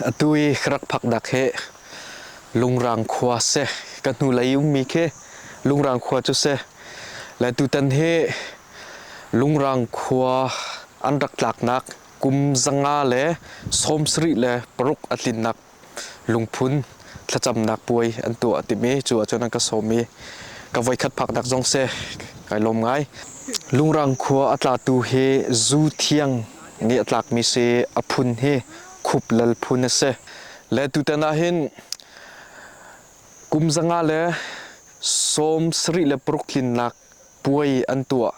Atu i ka rak phaknak hi Lungrang khua si. Ka hnulei ummi khi Lungrang khua cu si. Le tutan hi Lungrang khua an rak tlaknak kum 176 a tlinnak lungphun thlacamnak puai an tuah timi cu ahcun an ka sawm i ka voikhat phaknak zong si. Kai lawm ngai. Lungrang khua a tlatu hi zu thiang nih a tlakmi si a phun hi Khup Lal phun a si. Le tutan ah hin kum 176 tlinnak puai an tuah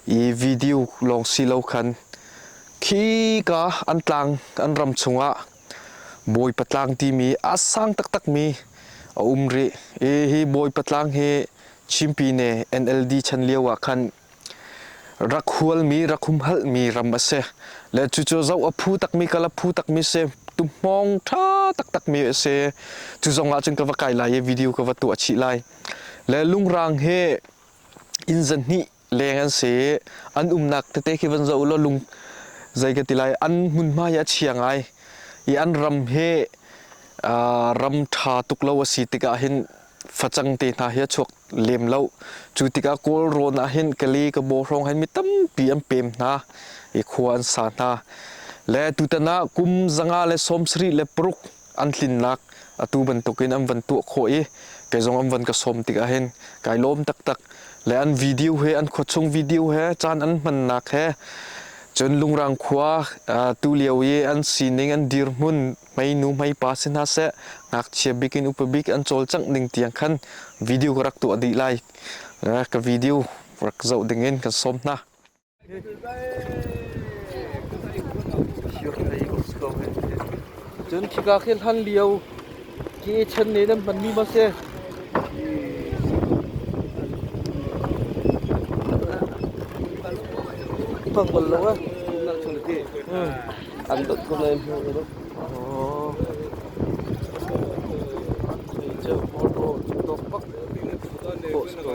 i video lawng si lo khan khika an tlang an ram chungah Bawipa tlang timi a sang taktakmi a um rih. I hi Bawipa tlang hi Chimpine NLD chan lio ah khan rak hualmi rak humhalhmi ram a si. Le cucu zoh a phu takmi kal a phu takmi si. Tuhmawng ṭha taktakmi a si. Cu zong ah cun ka va kai lai i video ka va tuah chih lai. Le lungrang hi inn zahnih leng an si i an umnak tete khi van zoh law lung zei ka ti lai an hmunhma hi a chia ngai i an ram hi ram ṭha tuk lo a si tikah hin facang te hna hi a chuak lem lo. Cu tikah Kawl rawn ah hin Kali ka baw hrawng hin mi tampi an pem hna i khua an sa hna. Le tutan ah kum 176 an tlinnak atu bantukin an van tuah khawh i kei zong an van ka sawm tikah hin kai lawm taktak. Le an video he an khuachung video he caan an hmannak he cun Lungrang khua tu lio i an sining an dirhmun hmeinu hmeipa si hna seh ngakchia bik in upa bik an cawlcangh ning tiang khan video ka rak tuah dih lai. Ka video rak zoh ding in kan sawm hna. Cun khika khi hlan lio ke chan ne nan hmanmi ma si? Bang bal lo ah. An dot ko lai hmu ro. Oh. Photo tok pak post ko.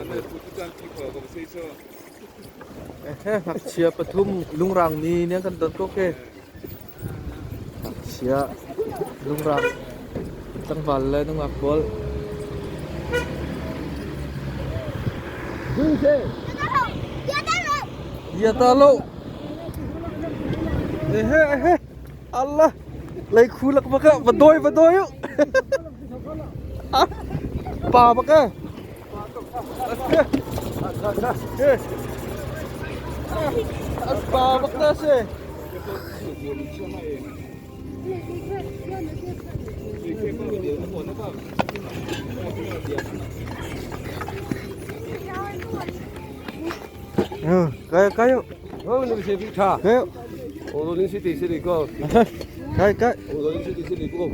Ngakchia pathum lungrang mi nih an kan don ko ke. Ngakchia lungrang tlangval le nungak pawl. Ya ta lo. Ehe ehe. Allah. Lei khu lak baka va doi va doi u. Pa baka. Pa bak ta se. Kayo kayo. Oh, ni si Victor. Kayo. Oh, ni si si ni ko. Kai kai. Oh, ni si si ni ko.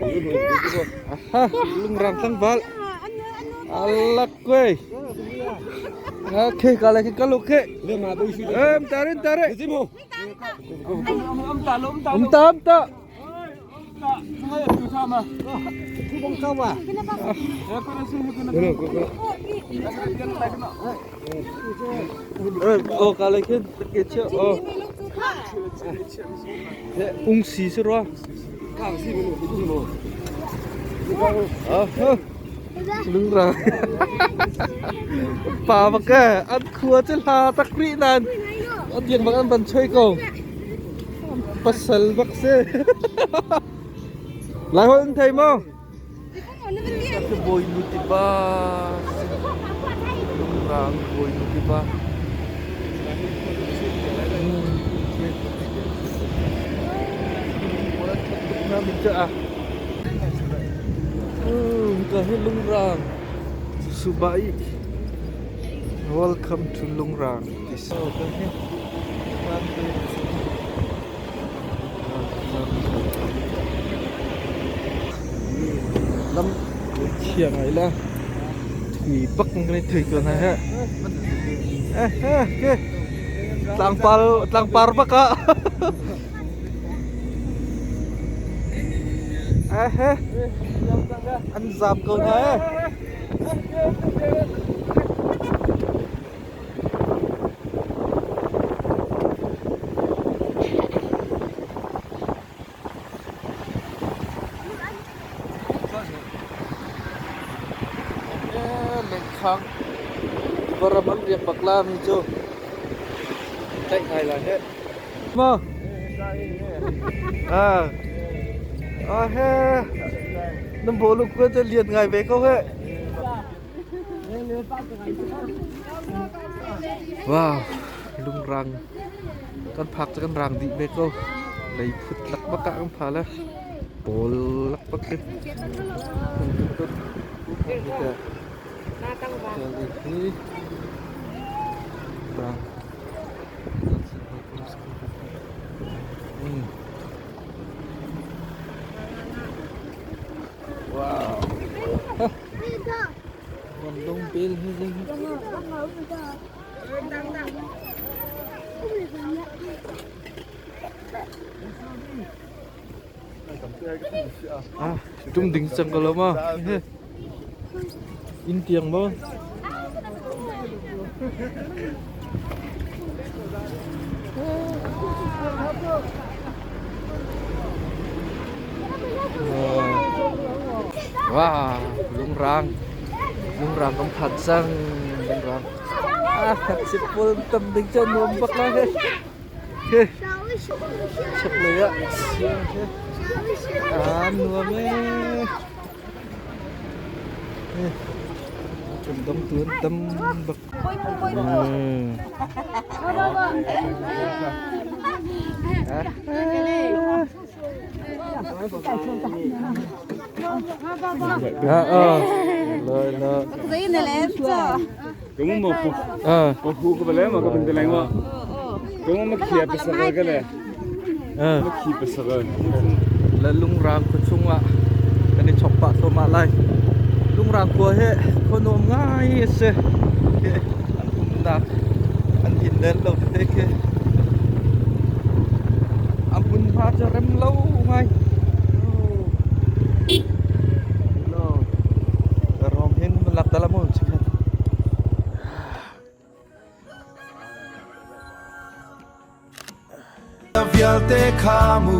Aha, lungrang tlangval. Alak kuy. Okay, kala ki kalu ke. Em tarin tarik. Umta umta. Oh, kala ki ke che oh. Ung si si rua. Lungrang. Pa bak e an khua cu hla tak rih nan a tiang bak an van choi ko. Pasal bak si. Lai holh an thei maw? Bawi nu tipa Lungrang bawi nu tipa. Ka hi Lungrang Subai. Welcome to Lungrang. So, ka hi Lam chia ngai la. Thui bak kan i thui ko hna he. Eh eh ke. Tlangpar tlangpar bak ah. Eh eh. An zam ko hna eh. Lungrang tiva ram an riak bak la mi cu tlaih ngai lai heh. Ma? Ah. Ah he. Nan bawlung kuan cu lian ngai ve ko he. Wow, lungrang kan phak cu kan rang dih ve ko. Lei phut lak bak ah kan pha le. Pawl lak bak hi. Wow. Ah, tum ding cang ko lo ma? Inn tiang maw? Wow, lungrang. Lungrang kan phan cang. Lungrang. Ah, sipul tam ding cu nuam bak lai he. He. Chaklei ah siang he. Ah, nuam ee. Kum dong tu an tam bak. Le lungrang khua chungah kan i chok pah thluahmah lai. Lungrang khua hi khua nuam ngai a si. Hi an umnak an inn le lo tete khi a hmunhma cu rem lo ngai. Rom hin lak ta la mu chikhat. Vialte kha mu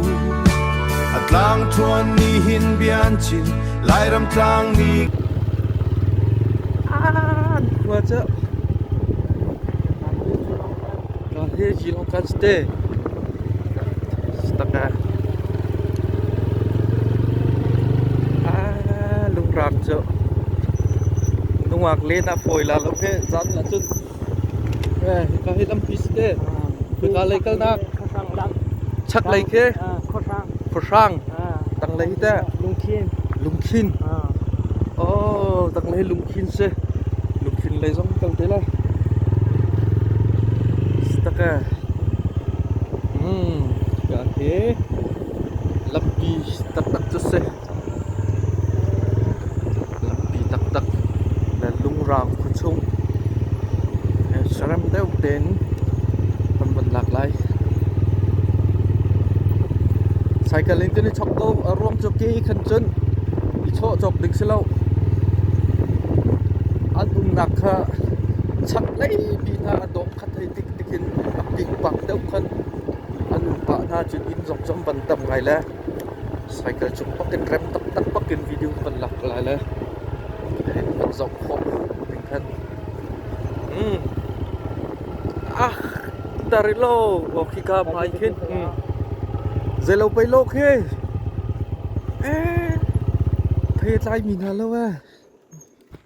a tlang thuan ni hin bian chin Lairam tlang ni An khua cu ka hi Jilong kan si te. Tak ah. Ah, lungrang cu nungak len ah fawi la lo he zan la cun eh hika hi lampi si te. Khika lei kalnak chak lei khi khuahrang tanglei hi teh Lungkhin. Lungkhin. Oh, tanglei lungkhin si. Lungkhin lei zong kal te lai. Taka. Ka hi lampi taktak cu si. Lampi taktak le lungrang khuachung. Saram deuh tein kan van lak lai. Cycle in kan i chok ko. A ruang cu ke khan cun i chawh cawk ding si lo. An umnak kha chaklei pi hna a dawm khat hei tik tik in a pik pak deuh khan an um pah hna cun inn zong cu an van tam ngai le cycle cung bak in rem taktak bak in video van lak lai le van zoh khawh ding khan. Ah, tarilo khika hmai khin. Zeilo pei lo khi. Eh, thei tlai mi hna lo eh.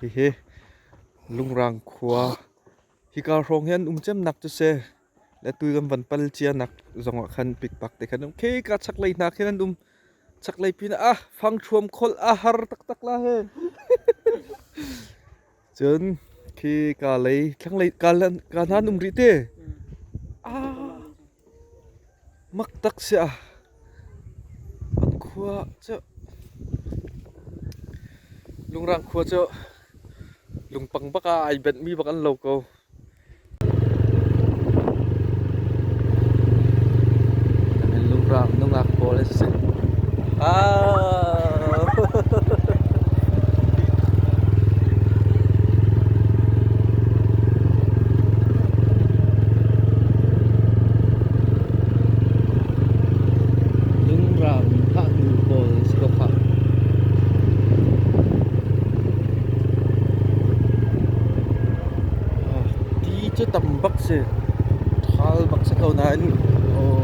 Hihi lungrang khua hika hrawng hian um cem nak cu si. Le tu kan van pal cia nak zong ah khan pikpak te khan um. Khi ka chaklei hna khin an um. Chaklei pin ah fang thuam khol a har taktak la he. Cun khi ka lei thlanglei ka ka hna an um rih te. Ah mak tak si ah an khua cu lungrang khua cu lungpang bak ah ai benh mi bak an lo ko. Lungrang nungak pawl an si. Ah. Lungrang ngaknu pawl si ko khah. si. Ṭhal bak si ko nain aw.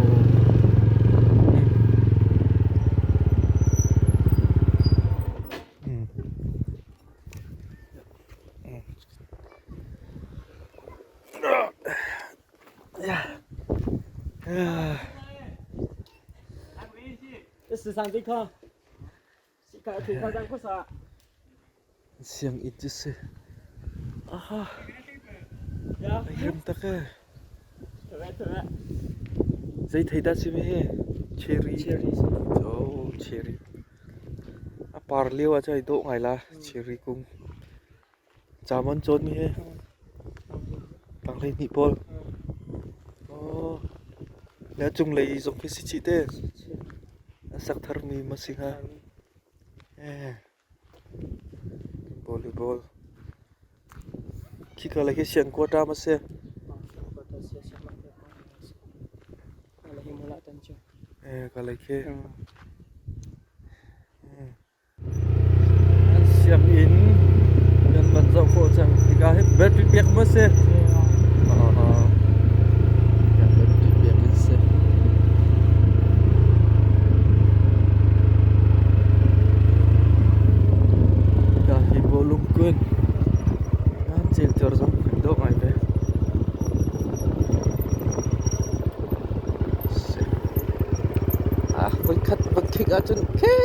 Sianginn cu si. Aha. Rem tak e. Zei thei dah si mi hi? Cherry. Oh, cherry. A par lio ah cun ai dawh ngai la cherry kung. Camon cawn mi hi. Tanglei hnih pawl. Oh. Le a cunglei zong khi si chih te. A sak tharmi ma si hnga. Eh. Volleyball. Khika lei khi siang quota ma si. Eh, ka lei khi. An sianginn kan van zoh khawh cang. Hika hi battery pek ma si. Battery pek in si. Hika hi bawlung kun. An cel cor zong dawh ngai ve. Ah, voikhat van khik ahcun khe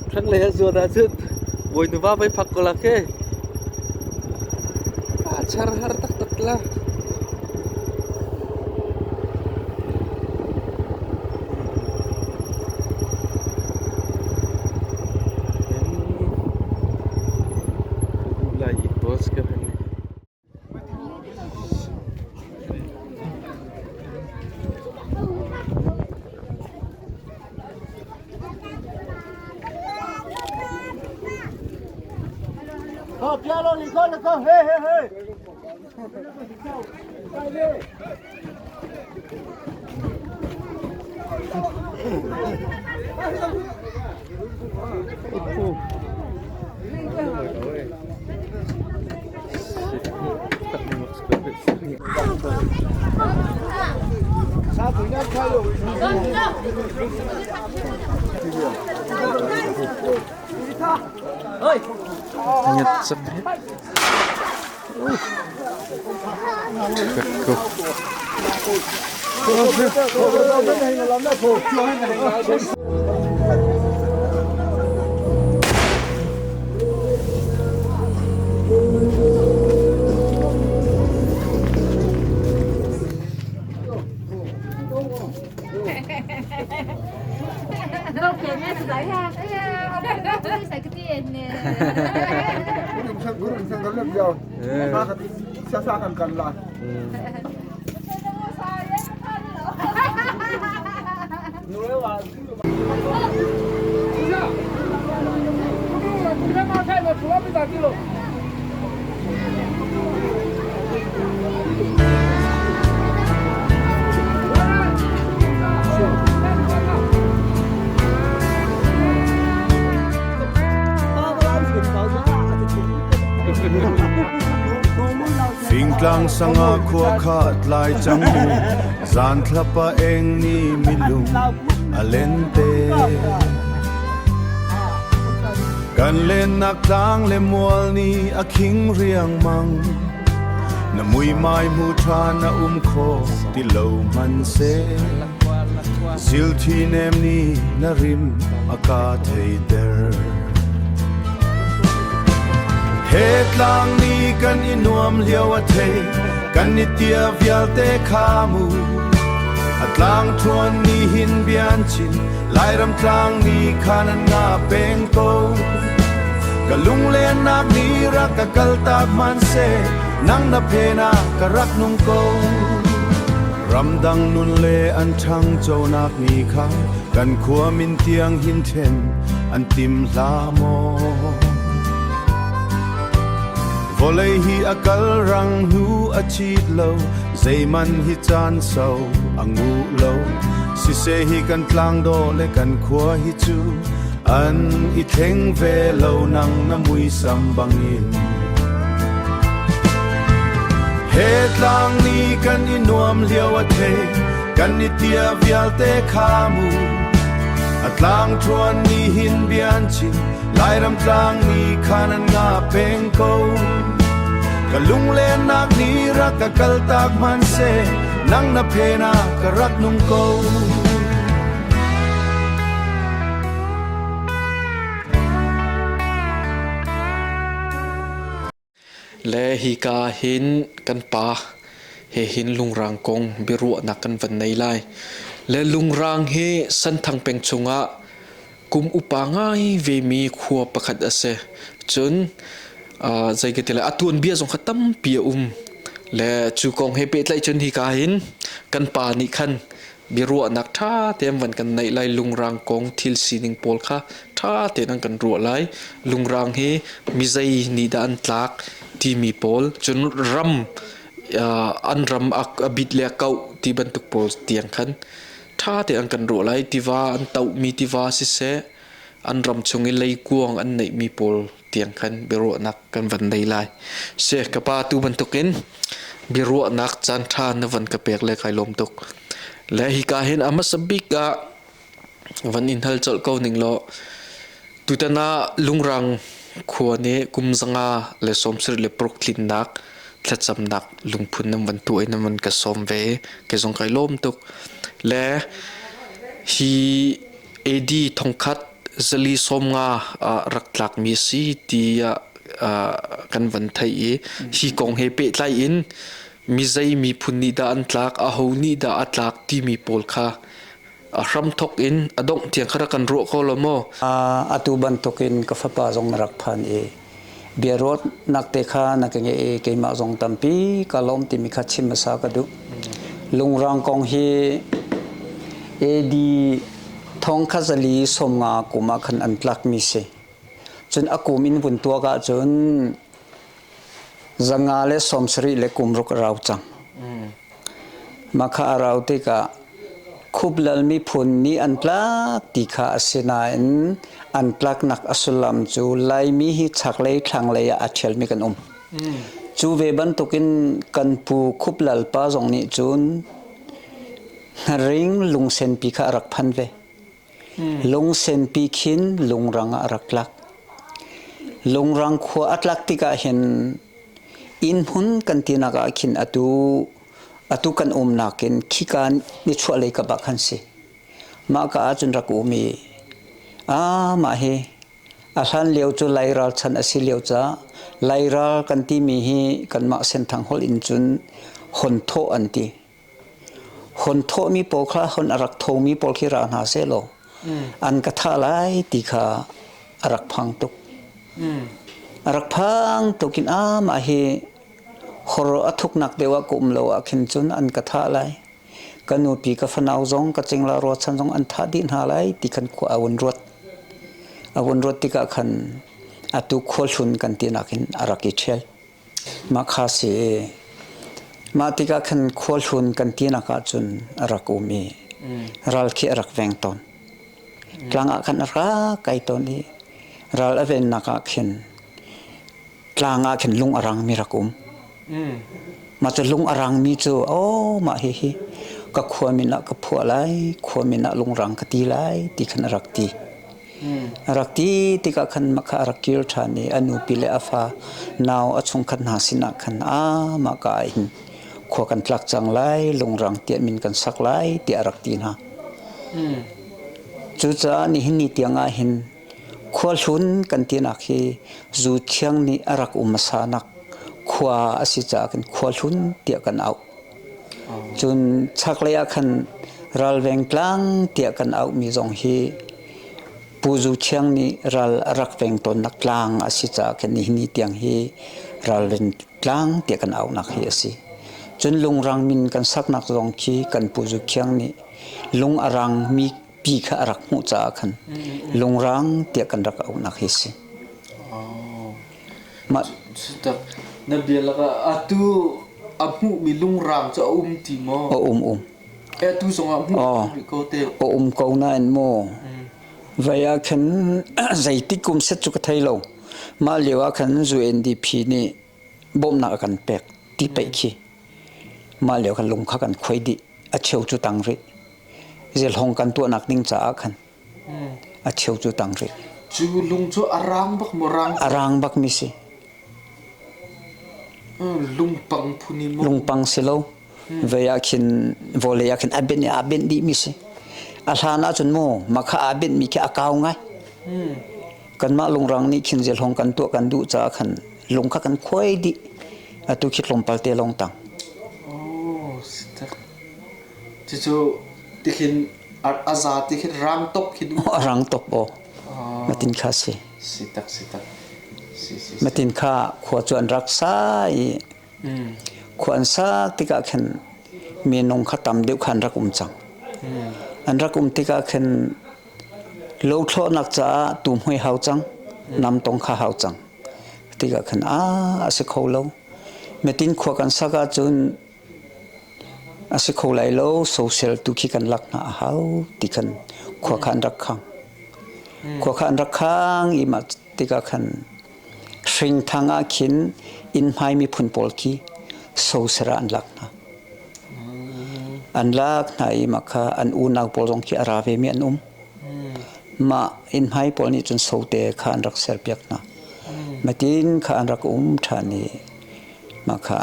thlanglei a zuan ahcun bawi nuva voi phak ko la khe. Ah, char har taktak la. Lai i boss ka Fingtlang sanga khua kha tlai cang mu zan thlapa eng ni milung a lente Kan lennak tlang le mual ni a khing riangmang Na muimai hmu ṭha na um kho ti lo hmanhseh Zilthi nem nih na rim a ka theiter He tlang ni kan i nuam lio a thei kan i tia vialte kha mu A tlang ṭhuan ni hin bian chin Lairam tlang ni khan an nga peng ko Ka lunglennak ni rak ka kal tak hmanhseh nang na phen ah ka rak nung ko Ramdang nun le an ṭhangchonak ni kha kan khua min tiang hin ṭhen an tim hlah maw Vawlei hi a kal rang hnu a chit lo zeiman hi caan sau a nguh lo siseh hi kan tlangdawh le kan khua hi cu an i thleng ve lo nang na muisam bangin. He tlang ni kan i nuam lio a thei kan i tia vialte kha mu a tlang ṭuan ni hin bian chin Lairam tlang ni khan an nga peng ko ka lunglennak ni rak ka kal tak man se nang na phena ka rak nung ko. Le hika hin kan pa he hin lungrang kong biaruahnak kan van nei lai. Le lungrang hi Santhang peng chungah kum upa ngai vemi khua pakhat a si. Cun zei ka ti lai a tuanbia zong kha tampi a um. Le cu kong he pehtlaih cun hika hin kan pa nih khan biaruahnak ṭha tein van kan neih lai lungrang kong thil sining pawl kha ṭha tein an kan ruah lai lungrang hi mizei nih dah an tlak timi pawl cun ram an ram a bit le a kauh ti bantuk pawl tiang khan ṭha tein an kan ruah lai tiva an tohmi tiva siseh an ram chung i leikuang an neihmi pawl tiang khan biaruahnak kan van nei lai se ka pa tu bantukin biaruahnak caan ṭha na van ka pek le kai lawm tuk le hika hin a hmasa bik ah van in hal colh ko ning law tutan ah lungrang khua nih kum 136 tlinnak thlacamnak lungphun nan van tuah i nan van ka sawm ve ke zong kai lawm tuk le hi AD thongkhat zali sawmnga ah rak tlakmi a si tiah kan van theih i hi kong he pehtlai in mizei miphun nih dah an tlak, aho nih dah a tlak timi pawl kha a hramthok in a dongh tiang kha rak kan ruah ko lo maw? Atu bantukin ka fapa zong na rak phan i biaruatnak te kha na ka ngeih i keimah zong tampi ka lawm timi kha chim hmasa ka duh. Lungrang kong hi AD 1450 kum ah khan an tlakmi si. Cun a kum in vun tuak ahcun 176 le kum ruk a rau cang. Mah kha a rau tikah Khuplal miphun nih an tlak ti kha a si nain an tlaknak a sullam cu Laimi hi chaklei thlanglei ah a ṭhialmi kan um. Cu ve bantukin kan pu Khuplal pa zong nih cun Hnaring lungsenpi kha a rak phan ve. Lungsenpi khin lungrang ah a rak tlak. Lungrang khua a tlak tikah hin inn hmun kan tinak ah khin atu atu kan umnak in khika nichuahlei kap ah khan si. Mah ka ahcun rak um i ah mah hi a hlan lio cu Lairal chan a si lio caah Lairal kan timi hi kanmah Senthang holh in cun hon thawh an ti. Hon thawhmi pawl kha hon a rak thomi pawl khi ra hna sehlaw an ka thah lai ti kha a rak phang tuk. A rak phang tuk in amah hi hor a thuknak deuh ah ka um lo ah khin cun an ka thah lai. Ka nupi ka fanau zong ka cingla ruachan zong an thah dih hna lai ti khan khua a vun ruat. A vun ruat tikah khan atu khualhlun kan tinak hin a rak i ṭhial. Mah kha si i mah tikah khan khualhlun kan tinak ahcun a rak um i ral khi a rak veng tawn. Tlang ah khan a rak kai tawn i ral a vennak ah khin tlang ah khin lung a rangmi rak um. Mah cu lung a rangmi cu aw mah hihi ka khua min ah ka phuah lai, khua min ah lungrang ka ti lai ti khan a rak ti. A rak ti tikah khan mah kha a rak kir ṭhan i a nupi le a fa nau a chungkhat hna sinah khan aa mah ka ah hin khua kan tlak cang lai, lungrang tiah min kan sak lai tiah a rak ti hna. Cucaah nihin ni tiang ah hin khuahlun kan tinak hi zu thiang nih a rak um hmasanak khua a si caah khan khuahlun tiah kan auh. Cun chaklei ah khan ralveng tlang tiah kan auhmi zong hi Pu Zu Thiang nih ral a rak veng tawnnak tlang a si caah khin nihin ni tiang hi ralveng tlang tiah kan auhnak hi a si. Cun lungrang min kan saknak zong khi kan Pu Zu Khiang nih lung a rangmi pi kha a rak hmuh caah khan lungrang tiah kan rak auhnak hi a si. Mah na bia lakah atu a hmuhmi lungrang cu a um ti maw? A um um. E atu zongah hmuh rih ko te. A um ko nain maw vai ah khan zeitik kum set cu ka thei lo. Mah lio ah khan UNDP nih bawmhnak a kan pek ti peih khi. Mah lio khan lung kha kan khuai dih. A cheu cu tang rih. Zelhong kan tuahnak ding caah khan a cheu cu tang rih. Cu lung cu a rang bak maw rang? A rang bak mi si. Lungpang phun in maw? Lungpang si lo. Vei ah khin vawlei ah khin a benh i aa benh dih mi si. A hlan ahcun mu mah kha aa benh mi khi a kau ngai. Kanmah lungrang nih khin zelhong kan tuah kan duh caah khan lung kha kan khuai dih. Atu khi tlawmpal te lawng tang. Oh, si tak. Cucu tikhin a za tikhin rang tok khi du. Rang tok aw. Matin kha si. Si tak si tak. Si si. Matin kha khua cu an rak sa i khua an sak tikah khin minung kha tam deuh kha an rak um cang. An rak um tikah khin lothlawhnak caah tuhmui hau cang, namtong kha hau cang. Tikah khan a a si kho lo. Metin khua kan sak ahcun a si kho lai lo, social tu khi kan lak hna a hau ti khan khua kha an rak khang. Khua kha an rak khang i mah tikah khan hringthang ah khin inn hmai miphun pawl khi sosera an lak hna. An lak hna i mah kha an unau pawl zong khi a ra vemi an um. Mah inn hmai pawl nih cun sote kha an rak serpiak hna. Matin kha an rak um ṭhan i mah kha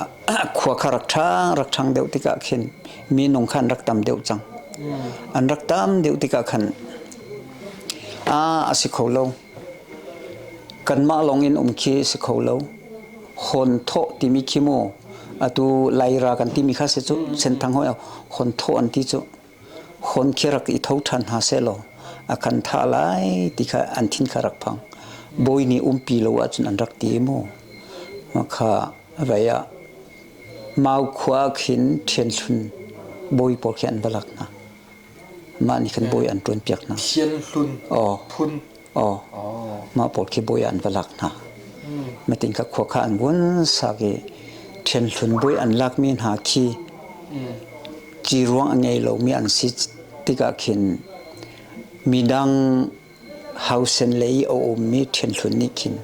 khua kha rak ṭhang rak ṭhang deuh tikah khin minung kha an rak tam deuh cang. An rak tam deuh tikah khan a a si kho lo. Kanmah lawng in um khi si kho lo. Hon thawh timi khi mu atu Laira kan timi kha si cu Senthang hoi hon thawh an ti cu. Hon khi rak i tho ṭhan hna sehlaw a kan thah lai ti kha an thin kha rak phang. Bawi nih umpi lo ahcun an rak ti mu. Kha vai ah Mau khua khin Ṭhianhlun bawi pawl khi an va lak hna. Mah nih khan bawi an ṭuan piak hna. Thianhlun phun. Aw. Mah pawl khi bawi an va lak hna. Matin kha khua kha an vun sak i Ṭhianhlun bawi an lakmi hna khi ci ruang a ngei lomi an si tikah khin midang hausen lei i a ummi Ṭhianhlun nih khin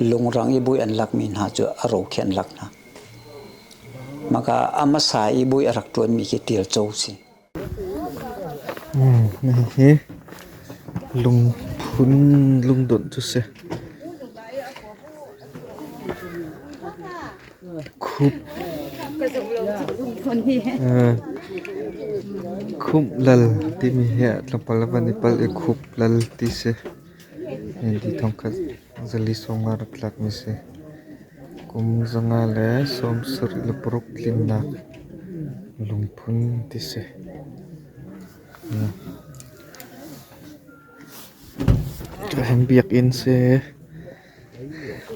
lungrang i bawi an lakmi hna cu a ro khi an lak hna. Maka a hmasa i bawi a rak ṭuanmi khi Ṭial Co si. Hihi lungphun lungdonh cu si. Khup khumh lal timi hi tlawmpal a van i palh i khup lal ti si. Ti thongkhat zali sawmnga rak tlakmi si. Kum 576 tlinnak lungphun ti si. Hin biakinn si.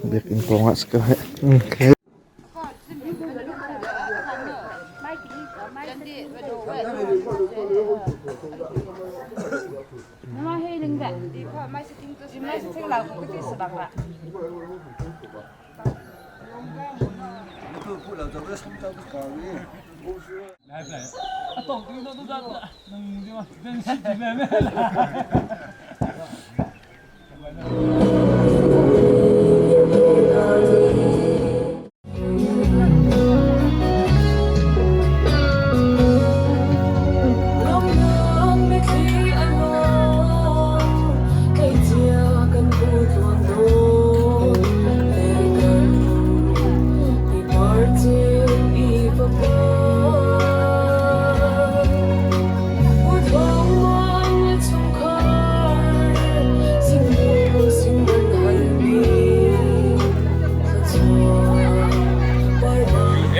Biakinn pawngah si ko hih.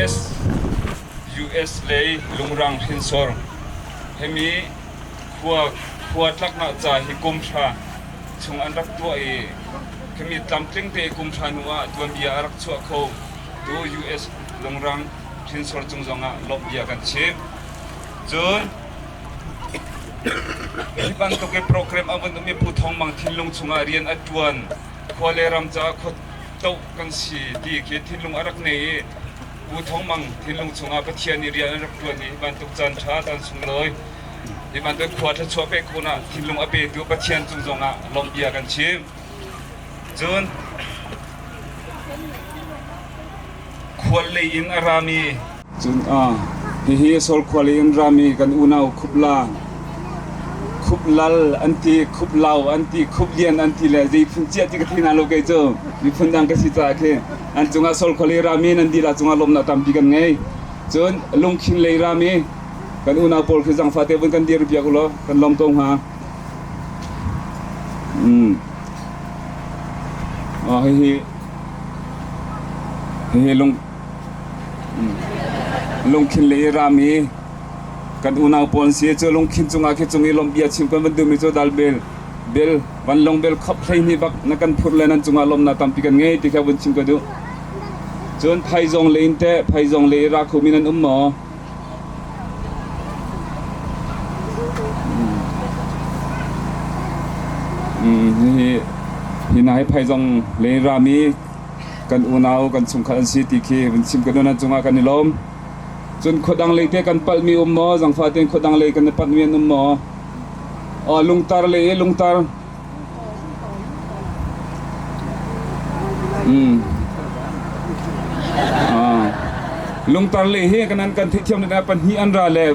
US US lei lungrang hrinsor himi khua khua tlaknak ca hi kum hra chung an rak tuah i khimi tlamtling te kum hra hnu ah tuanbia a rak chuah kho tu US lungrang hrinsor cung zongah lawmh bia kan chim. Cun hi bantuk i program a vun um i Pu Thawng Mang thinlung chungah rian a ṭuan, khua le ram caah khua toh kan si ti khi thinlung a rak nei i Pu Thawng Mang thinlung chungah Pathian nih rian a rak ṭuan i hi bantuk caan ṭha caan sunglawi hi bantuk khua thluachuah pek khun ah thinlung a petu Pathian cung zongah lawmh bia kan chim. Cun khual lei in a rami. Cun hihi Sawlkhua lei in rami kan unau Khupla, Khuplal an ti, Khuplau an ti, Khuplian an ti le zei phun ciah ti ka thei hna lo kei cu miphun dang ka si caah khi an cungah Sawlkhua lei rami nan dilah cungah lawmhnak tampi kan ngei. Cun lungkhin lei rami kan unau pawl khi zangfah te vun kan dir piak ulaw kan lawm ko hnga. Hihi hihi lung Lungkhin le i rami kan unau pawl an si. Cu lungkhin cungah khi cung i lawmh bia chim kan van duhmi cu dal bel bel vanlawng bel khop 12 bak na kan phurh le nan cungah lawmhnak tampi kan ngei ti kha vun chim ka duh. Cun phaizawng le in teh phaizawng le i ra khomi nan um maw? Hihi hi hna hi phaizawng le i rami kan unau kan chungkhat an si ti khi vun chim kan nan cungah kan i lawm. Cun khuadang lei te kan palhmi um maw? Zangfah tein khuadang lei kan i palhmi an um maw? Aw lungtar lei i lungtar. Lungtar lei hi kan kan theihthiam na pahnih an ra le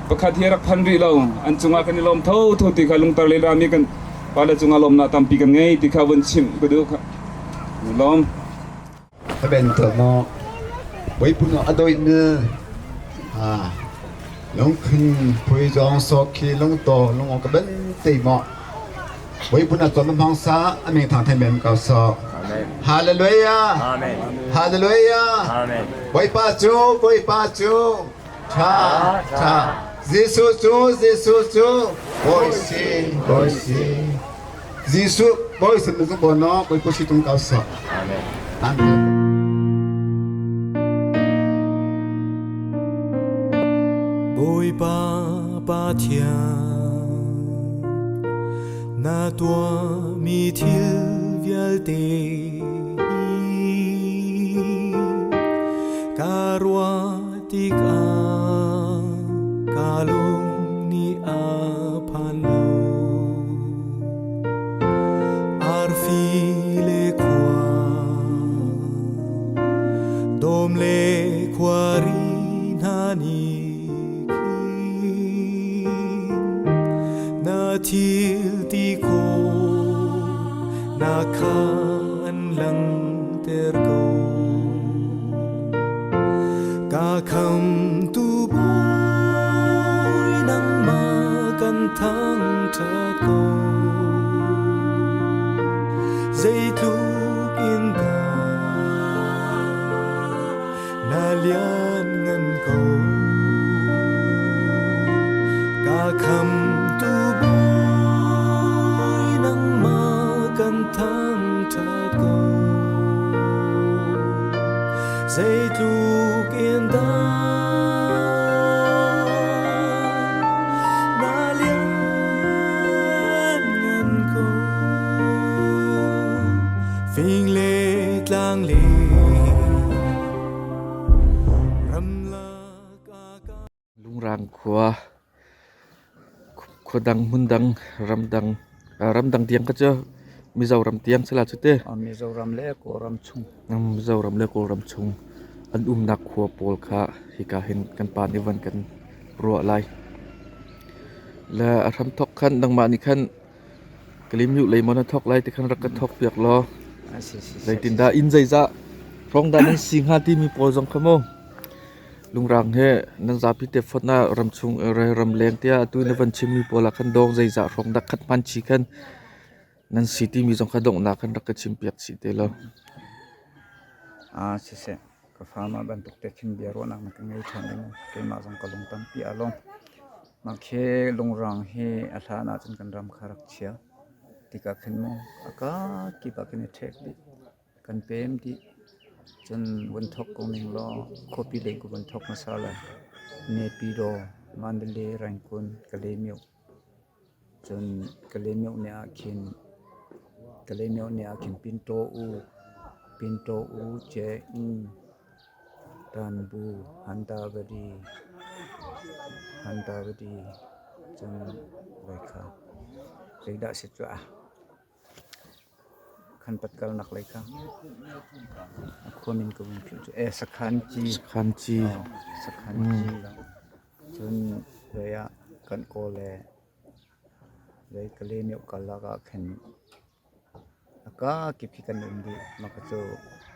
pakhat hi rak phan rih lo. An cungah kan i lawm tho tho ti kha lungtar lei rami kan pale cungah lawmnak tampi kan ngei ti kha vun chimh ka duh. Lawm. Ben to mo Boipun a doi ne ha lung khun phui zong so khi lung to lung ka ben te mo Boipun a ton mang sa aming thang thai mem ka so Hallelujah Amen Hallelujah Amen Boipa cu Boipa cu tha tha Jesuh cu Jesuh cu Bawi si Bawi si Jesuh bawi sin na baw no bawi si tung kau sa. Amen. Amen. Bawipa Pathian na tuahmi thil vialte hi ka ruah tikah ka lung nih a phan lo. Arfi le khua, dawm le khuari hna nih khin na thil ti khawh na kha an langhter ko. Ka khamtu Bawi nangmah kan thangṭhat ko. Zeitluk in dah na lianngan ko. Ka khamtu Bawi nangmah kan thangṭhat ko. Zeitluk in dah na lianngan ko. Fing le tlang le ramlak ah ka Lungrang khua khuadang hmundang ramdang ramdang tiang kha cu Mizoram tiang sila cu te. Mizoram le Kawlram chung. Mizoram le Kawlram chung an umnak khua pawl kha hika hin kan pa nih van kan ruah lai. Le a hramthok khan nangmah nih khan Kalimyu lei maw na thok lai ti khan rak ka thok piak law. Zeitindah inn zeizah hrawng dah nan si hnga timi pawl zong kha mu. Lungrang he nan zapi te fawt na ramchung ramleng tiah atu na van chimmi pawl ah khan dawng zeizah hrawng dah khat hman chi khan nan si timi zong kha donghnak khan rak ka chim piak chih te law. Ah siseh ka fa mah bantuk te khin bia ruahnak na ka ngei ṭhan ding keimah zong ka lung tampi a lawm. Mah khi lungrang hi a hlan ahcun kan ram kha rak chia tikah khin mu a ka kip ah khin i ṭhek dih. Kan pem dih. Cun vun thawk ko ning law khuapi lei ku vun thawk hmasa lai. Naypyidaw, Mandalay, Rangoon, Kalaymyo. Cun Kalaymyo ne ah khin Kalaymyo ne ah khin Pinto U, Pinto U, Che-ing, Tanbu, Hantawady, Hantawady, cun Vaikha. Zeidah si cuah? Khanpat kalnak lei kha a khua min ka vun philh cu e Sakhan Ci. Sakhan Ci. Sakhan Ci. Cun lei ah kan kaw le lei Kale myo karlak ah khin a ka kip khi kan um dih. Mah kha cu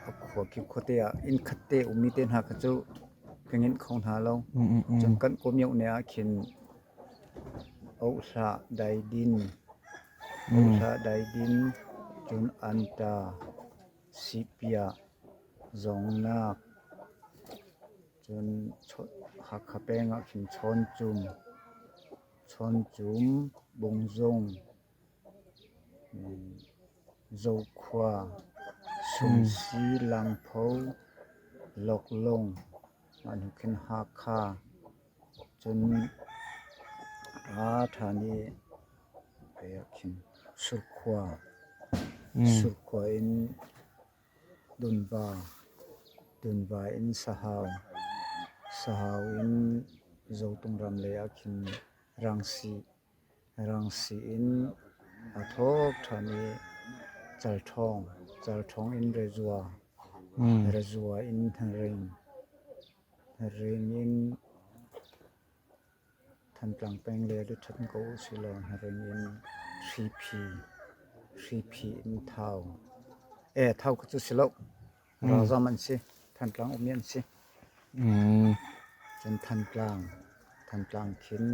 a khua kip khuate ah inn khat te ummi te hna kha cu ka ngenh kho hna lo. Cun kan kaw myo ne ah khin Ohlah daidin, ohlah daidin, cun anta, sihpiah, zawngnak, cun Hakha peng ah khin chawncum, chawncum, bungzung, Zokhua, Sumsi, Langpho, Loklung, mah hnu khin Hakha. Cun aa ṭhan i hei ah khin Surkhua, Surkhua in Dunva, Dunva in Sahau, Sahau in Zotung ram lei ah khin Rangsi, Rangsi in aa thawk ṭhan i Calṭhawng, Calṭhawng in Rezua, Rezua in Hnaring, Hnaring in Thantlang peng le Luthat ko usilaw Hnaring in Hriphi, Hriphi in Thau. E, Thau kha cu si lo. Ralzam an si. Thantlang ummi an si. Cun Thantlang, Thantlang khin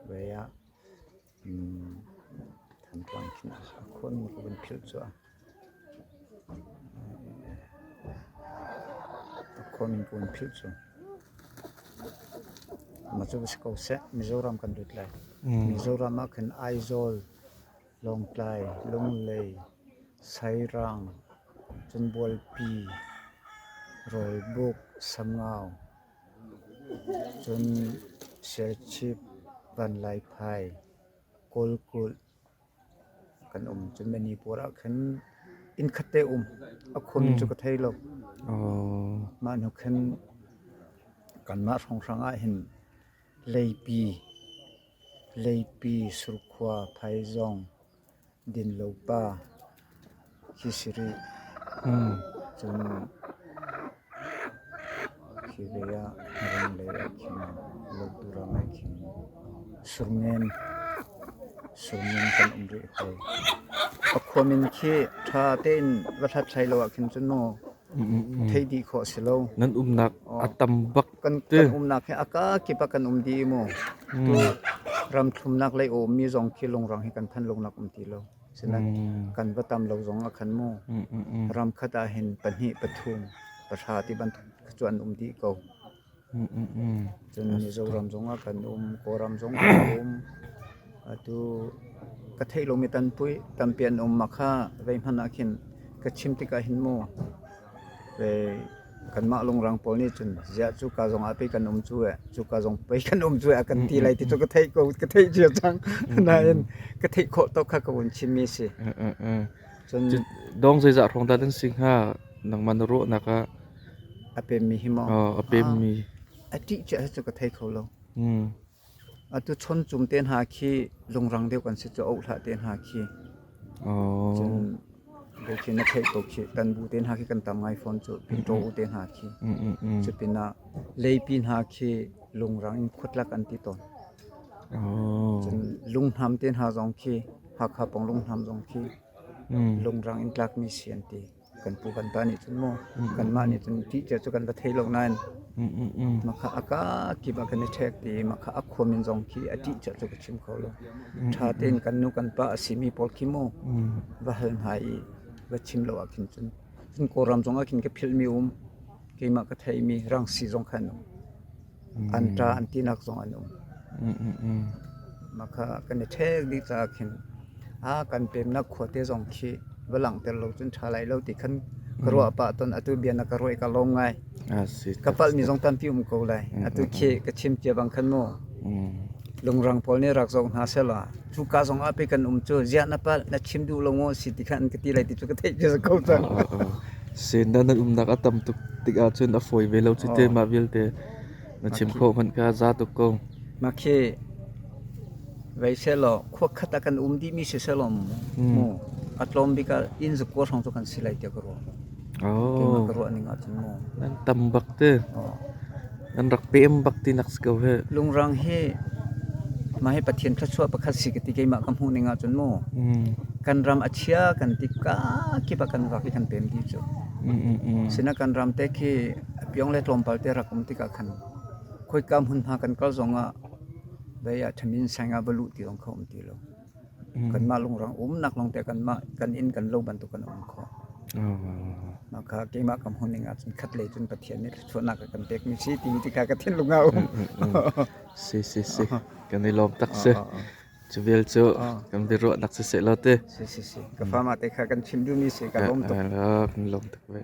vei ah Thantlang khin a khuanmi ka vun philh cu a. A khuamin ka vun philh cu. Mah cu va si ko seh. Mizoram kan lut lai. Mizoram ah khin Aizawl, Lawngtlai, Lunglei, Sairang, cun Bualpi, Rawlbuk, Sangau, cun Serchhip, Vanlaiphai, Kawlkulh kan um. Cun Manipur ah khin inn khat te um. A khuami cu ka thei lo. Mah hnu khin kanmah hrawnghrang ah hin Leipi, Leipi, Surkhua, Phaizawng, Dinlopa khi si rih. Cun khi lei ah ram lei ah khin Lotu ram ah khin Surngen, Surngen kan um rih hoi. A khua min khi ṭha tein va hlathlai lo ahkhin cun maw theih dih khawh a si lo. Nan umnak a tam bak Kan te. kan umnak hi a kakip ah kan um dih i mu. Tu ramthlumnak lei a ummi zong khi lungrang hi kan than lonak um ti lo. Sinain kan va tam lo zong ah khan mu ram khat ah hin pahnih pathum pahra ti bantuk cu an um dih ko. Cun Mizoram zong ah kan um, Kawlram zong kan um. Atu ka theih lomi tanpui tampi an um mah kha zeihmanh ah khin ka chim tikah hin mu kanmah lungrang pawl nih cun ziah cuka zong ah pei kan um cu eh, cuka zong pei kan um cu eh a kan ti lai ti cu ka theih ko ka theih cia cang. Nain ka theih khawh tawk kha ka vun chimmi a si. Cun Dong zeizah hrawng dah nan si hnga nangmah na ruahnak ah? A pemmi hi maw? A pemmi. A ṭih cia hi cu ka thei kho lo. Atu chawncum te hna khi lungrang deuh kan si cu ohlah te hna khi. Cun khi na theih ko khi tanbu te hna khi kan tam ngai fawn cu pinṭaw u te hna khi. Cu pinah leipi hna khi lungrang in khuatlak an ti tawn. Cun lunghnam te hna zong khi Hakha pawng lunghnam zong khi lungrang in tlakmi si an ti. Kan pu kan pa nih cun mu kanmah nih cun ṭih cia cu kan va thei lo nain makha a ka kip ah kan i ṭhek ti makha a khua min zong khi a ṭih cia cu ka chim kho lo. Ṭha tein kan nu kan pa a simi pawl khi mu va hal hna i va chim lo ah khin cun cun Kawlram zong ah khin ka philhmi um keimah ka theimi rangsi zong kha an um. An ṭa an tinak zong an um. Makha kan i ṭhek dih caah khin a kan pemnak khuate zong khi va langhter lo cun ṭha lai lo ti khan ka ruah pah tawn. Atu bia na ka ruah i ka lawm ngai. Ka palhmi zong tampi um ko lai. Atu khi ka chim cia bang khan mu lungrang pawl nih rak zoh hna sehla cuka zong ah pei kan um cu ziah na palh na chim duh lo maw si ti khan an ka ti lai ti cu ka theih cia ko cang. Sen na nan umnak a tam tuk tik ahcun a fawi ve lo cu te mah vialte na chim khawh hmanh kha za tuk ko. Mah khi vei sehlaw khua khat ah kan um dihmi si sehlaw mu. A tlawm bik ah inn zakua hrawng cu kan si lai tiah ka ruah. Keimah Oh. ka ruah ning ahcun mu. Nan tam bak te. Oh. Nan rak pem bak ti nak si ko he. Lungrang hi mah hi Pathian thluachuah pakhat si ka ti keimah ka hmuh ning ahcun mu. Kan ram a chia kan ti ka kip ah kan vak i kan pem dih cu. Sina kan ram te khi piong le tlawmpal te rak um tikah khan khoika hmunhma kan kal zong ah vei ah ṭhamin sang ah va luh ti zong kha um ti lo. Kanmah lungrang umnak lawngte kanmah kan inn kan lo bantuk kan um khawh. Mah kha keimah ka hmuh ning ahcun khat lei cun Pathian nih thluachuahnak a kan pekmi si timi ti kha ka thinlung ah a um. Si si si kan i lawm tak si. Cu vial cu kan biaruahnak siseh law te. Si si si. Ka fa mah te kha kan chim duhmi si ka lawm tuk. Kan lawm tuk ve.